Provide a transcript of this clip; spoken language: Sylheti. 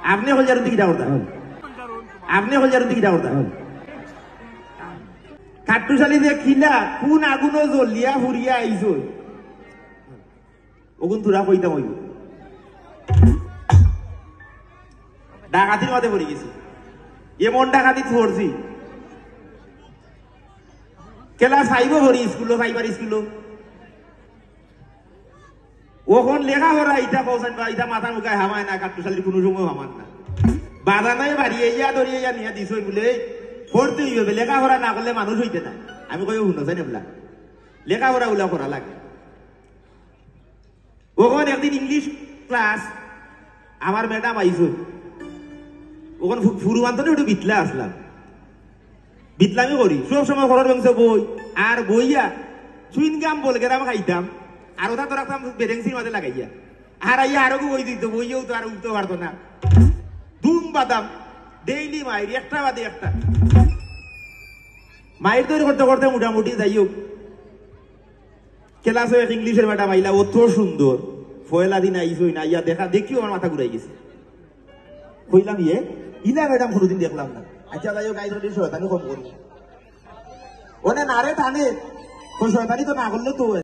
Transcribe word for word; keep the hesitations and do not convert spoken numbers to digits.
আপনে কইলার দিকে যাওয়ার দা। আপনে কইলার দিকে যাওয়ার দা। কাট্টুশালী যে কিলা, কোন আগুনো জ্বলিয়া ফুরিয়া আইছো? ওগুন তোরা কইতাম অইব। ডাকাতির মাঝে পড়ি গেছি। এমন ডাকাতি পড়ছি। কেলা চাইব ভরি স্কুলো, চাইবার স্কুলো। ওখান লেখাপড়া ইটা কৌশল বা ইটা মাথা মুখায় হামায় না, কাট্টুশালীর কোনো সময় হামান না। বাজানায় বাড়িয়ে ইয়া ধরিয়ে ইয়া নিয়ে দিছই বলে, "পড়তে হইবে, লেখাপড়া না করলে মানুষ হইতে না।" আমি কই, "হুনো, জানে বলা, লেখাপড়া উলা করা লাগে।" ওখান একদিন ইংলিশ ক্লাস, আমার ম্যাডাম আইসো। ওখান ফু-, ফুরু আন্তনে একটু বিতলা আসলাম। বিতলামি করি, সব সময় ঘরের বেঞ্চে বই, আর বইয়া চুইংগাম বল গেরাম খাইতাম, আর ওটা তো রাখতাম বেরেংসির মাঝে লাগাইয়া। আর আইয়া আরো বই দিত, বইয়াও তো আর উঠতে পারতো না। ধুম বাদাম, ডেইলি মাইর, একটা বাদে একটা। মাইর তৈরি করতে করতে মোটামুটি যাই হোক, ক্লাসে এক ইংলিশের ম্যাডাম আইলা, অত সুন্দর। পয়লা দিন আইসই না, আইয়া দেখা, দেখিও আমার মাথা ঘুরাই গেছে। কইলাম, "ইয়ে, ইলা ম্যাডাম কোনোদিন দেখলাম না।" আচ্ছা, যাই হোক, আইজ শয়তানি কম করি। ওনে নারে টানে, তো শয়তানি তো না করলে তো